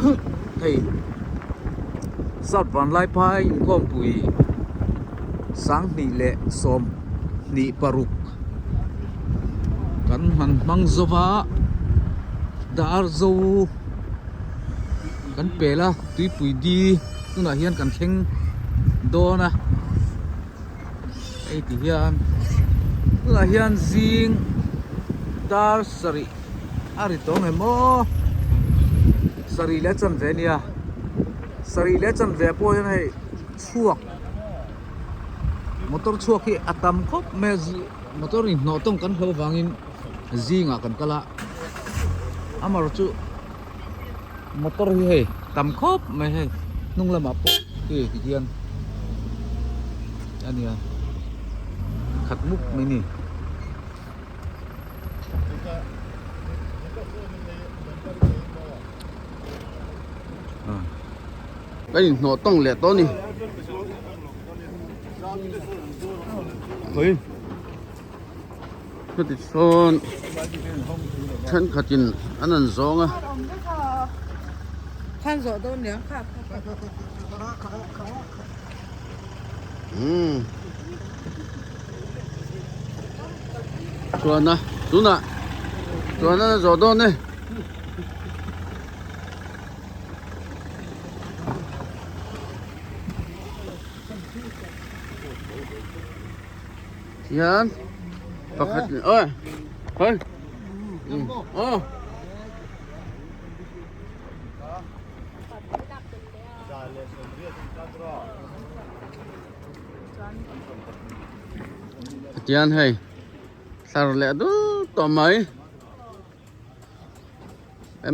Hei South Vanlaiphai inkhawmpui 2026 kan han hmang zo va dar zo kan pel a tuipui di tunah hian kan thleng dawn a hei ti hian tunah hian zing dar sarih a ri tawng em aw sarih leh chanve a nia sarih leh chanve pawh hian hei chhuak motor chhuak hi a tam khawp mai a motor in hnawh tawng kan hlo vangin zingah kan kal a amaherawh chu motor hi hei tam khawp mai hei hnung lamah pawh hei ti hian a nia khat mup mai a ni. Ka inhnawh tawng leh tawh a ni. Chuti chuan thenkhatin an han zawng a. Umm chuan a tunah chuan a zawh dawn e. Hian pakhat oi oi aw tian hei thlar leh dut tawh mai.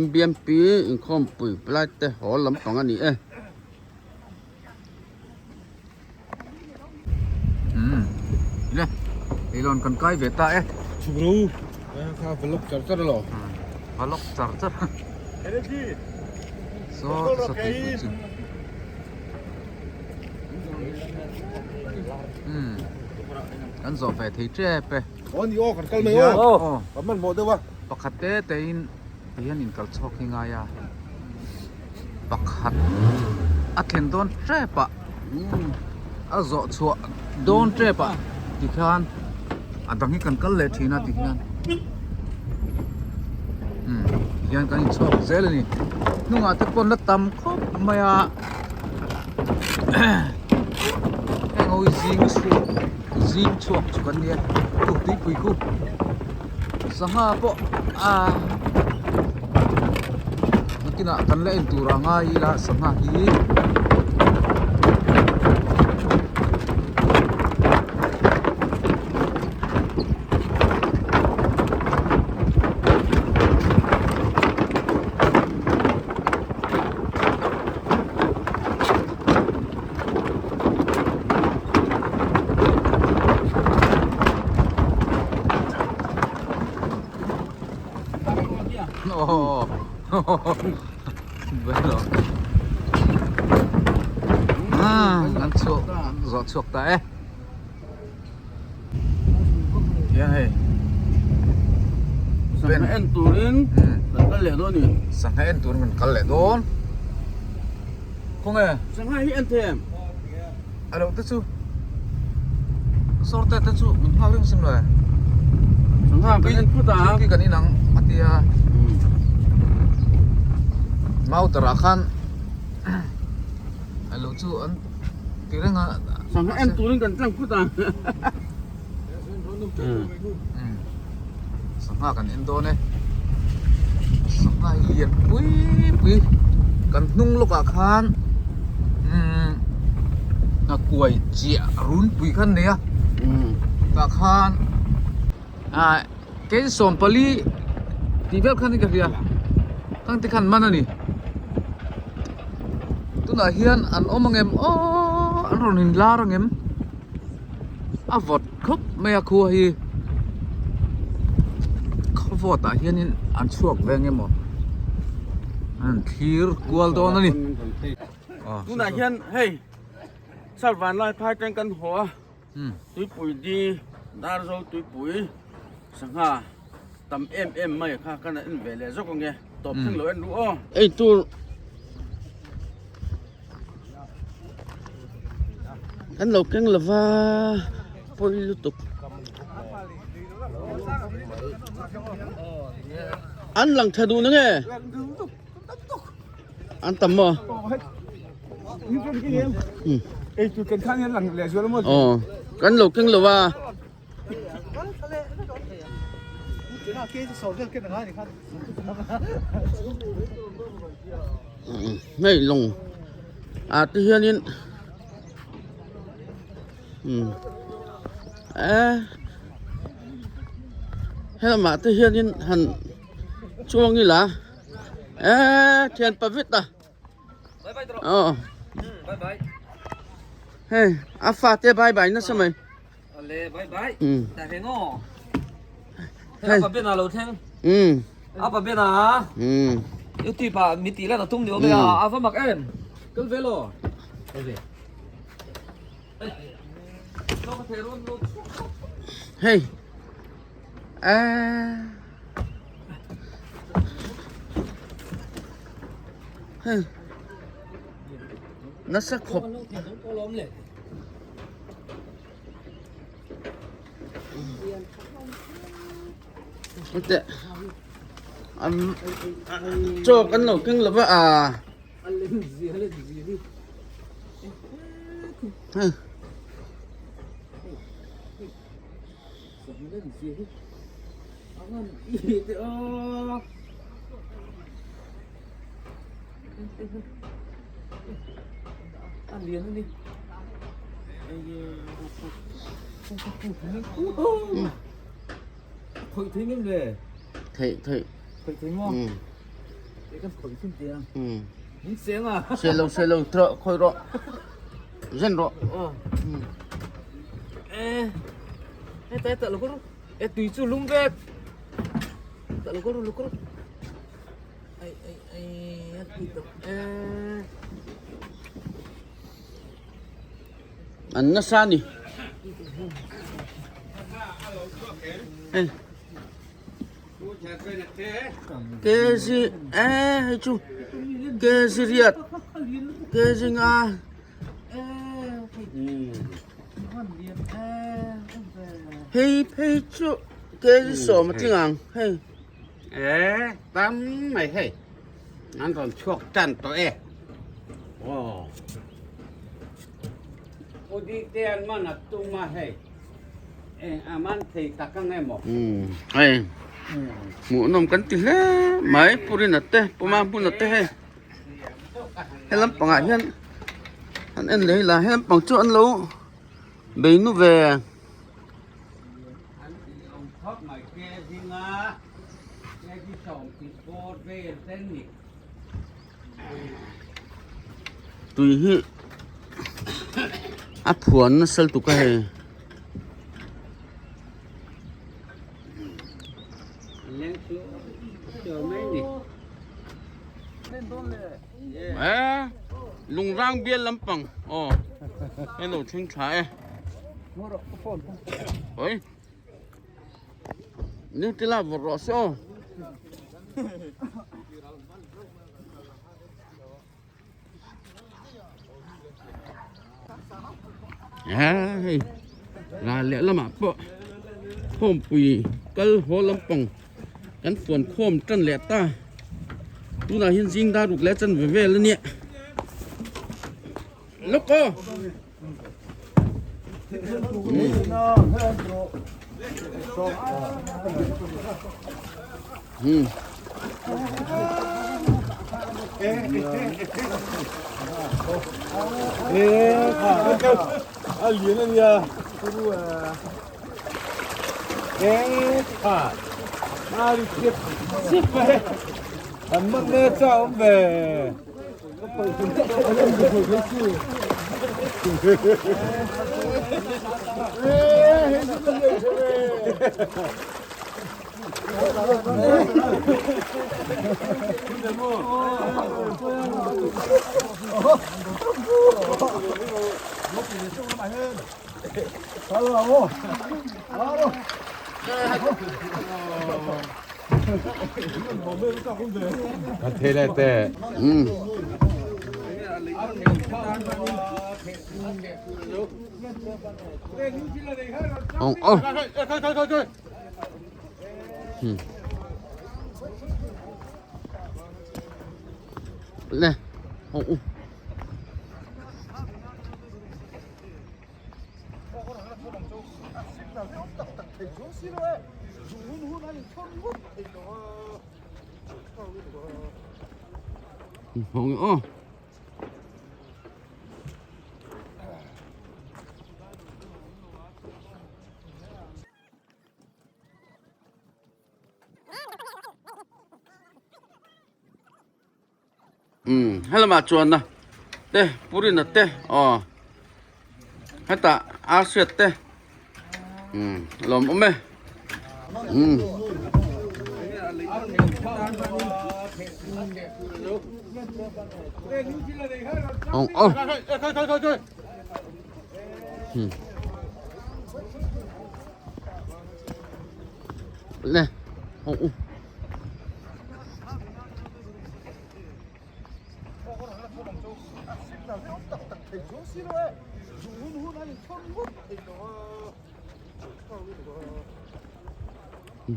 M_B_M_P inkhawmpui palai te haw lampang a ni e. Umm le eilawn kan kai ve ta e. Chhuk ro kha vlog char char alo. Vlog char char. Saw saw tui pui chu. Umm kan zawh ve thei tep e. Aw ni aw kan kal mai aw. Kan hmanhmawh deuh a. Pakhat te te in ti hian in kal chhuak hi ngai a. Pakhat a thlen dawn tep ah a zawh chhuah dawn tep ah ti khan a dang hi kan kal leh thin a ti hian umm ti hian kan inchhuak zel a ni hnungah te pawn la tam khawp mai a heng ho hi zing chhuak zing chhuak chu kan nia khu tuipui khu. Sangha pawh ah nakinah kan la en tur a ngai ila sangha hi An chhuak zawh chhuak ta e hian hei Sangha en turin kan kal leh dawn ni. Sangha en turin kan kal leh dawn. Khawnge? Sangha hi en thei em? A loh te chu sawrte te chu min nghak reng sim lo e. Sangha kan en phut a. Thingpui kan inang a tia. Mautar ah khan a lo chu an ti reng a. Sangha en turin kan tlang phut a. Sangha kan en dawn e sangha hi lian pui pui kan hnung lawkah khan umm a kuai chiah runpui kha an nei a tah khan ah keisawm pali tih vel khan ka hria khang te khan man a ni tunah hian an awm ang em aww an rawn inlar ang em. A vawt khawp mai a khua hi khaw vawt ah hianin an chhuak ve ang emaw an thlir kual dawn a ni tunah hian hei Sarvan lai phai tang kan haw a tuipui di Darzo tuipui sangha tam em em mai kha kan en ve leh zawk ange tawp thleng lo en ru aw ei tur. Kan lo keng lova pawi lutuk. An lang tha duh na nge? An tam maw? Aw kan lo keng lova. Hei lawng ah te hianin eh helamah te hianin han chuang ila eh thian pa vit a. Aw. Bye bye. Hei, a fate bye bye nasa mai. Ale bye bye. Mm. Ta he ngo. Hei. Apa bena lo thleng. Mm. Apa bena. Mm. YouTube ah mi ti lan atum ni ome a ava mak em. Kal ve lo. Kal ve. Hei. Eh. Hei. Nasa khawp. Teh. An chaw kan lo keng lova a. Hei. Theih theih. Seh lo seh lo trawh khawi rawh zen rawh. An nasa a ni. Hei. Kg eh hei chu kg riat kg nga hei phei chu kg sawm a tling ang hei. Eh tam mai hei an rawn chhuak tan tawh e aw Pu Dikte an man a tum a hei eng a man thei tak ang emaw. Hei hmuhnawm kan ti hle mai Pu Rina te Pu Mahmuna te hei he lampangah hian an en leh ila he lampang chu an lo bei nu ve. An tih awm khawp mai ke zinga ke chi sawm tih bawr vel te ni. Tui hi a phuan nasa lutuk a hei. Eh lungrang bial lampang aw hei lo thleng thla e oi nutella vawrh rawh se aw. Hei ral leh lamah pawh khawmpui kal haw lampang kan fuan khawm tan leh ta tunah hian zing dar ruk leh chanve vel a nia lawk aw. Hmm. Ong oh. Le. Ong u. Ong oh. Um helama chuan na te purina te aw hetah arsiat te um lawm awm e um. Ong oh. Hmm. Le. Ong u.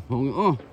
Ong oh.